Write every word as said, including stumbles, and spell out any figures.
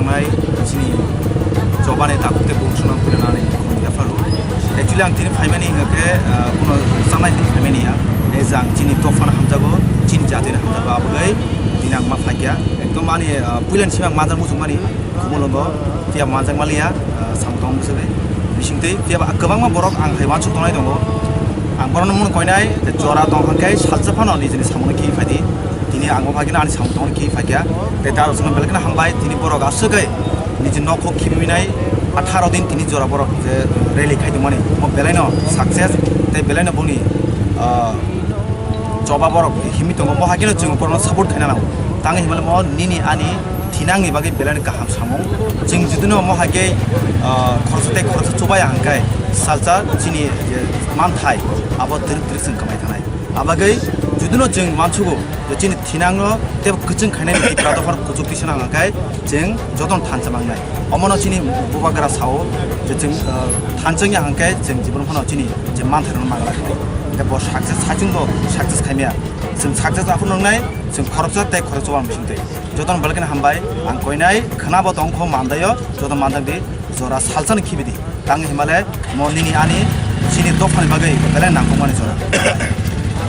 Hai, chini chobani takhuk tei bung swnam philnani khum yapharu. Actually, ang tini phaimani hingkhe, ah, kuno sanai tini phaimani ya. Ei jang chini dophano hamjago, chini jatino hamjago, aboni tini ang ma phaikya. Ekdom ani, ah, puilani simi ang majak muchungmani, khumulwngo, phiya majak maliya, ah, samtong bwswkhe. Bisingtwi, phiya ba kwbangma borok ang hai uansuk tongnai tongo. Ang borokno mung koinai, jora tong hwnkhe salsa phano nijini samungno khi phaidi. Tini ang bo phaikhe ani samung tongmani khi phaikya. Tei daro songno belai kheno hambai, tini borok aswk hai niji nok hok khibiminai atharo din tini jora borok je rally khaidimani. Mo belaino success, tei belaino boni, ah, choba borok himwi tongo. Mo haikhe chwng borokno support khaina nango. Tang hinmale mo nini ani thinangni bagwi belaino kaham samung. Chwng jidino mo haikhe, ah, khoroksa tei khoroksa chubaya hwnkhe salsa chini je manthai abo twrwk twrwk chwng kwmai thanai. Abagwi judino chwng mansugo je chini thinangno tei kwchwng khainai Tipra dophano kuchuk tisana hwnkhe chwng jotono thansa mangnai. Omono chini bubagra sao je chwng, ah, thansa wngya hwnkhe chwng jibon phano chini je manthairokno manglak. Tei bo success saichung bo success khaimaya. Chwng success aphuru nwngnai chwng khoroksa tei khoroksa uang bisingtwi. Jotono belai kheno hambai, ang koinai khwnabo tongkho mandaio, joto manjakdi. Jora salsani khibidi. Tang himale mo nini ani chini dophani bagwi belai nangkukmani jora.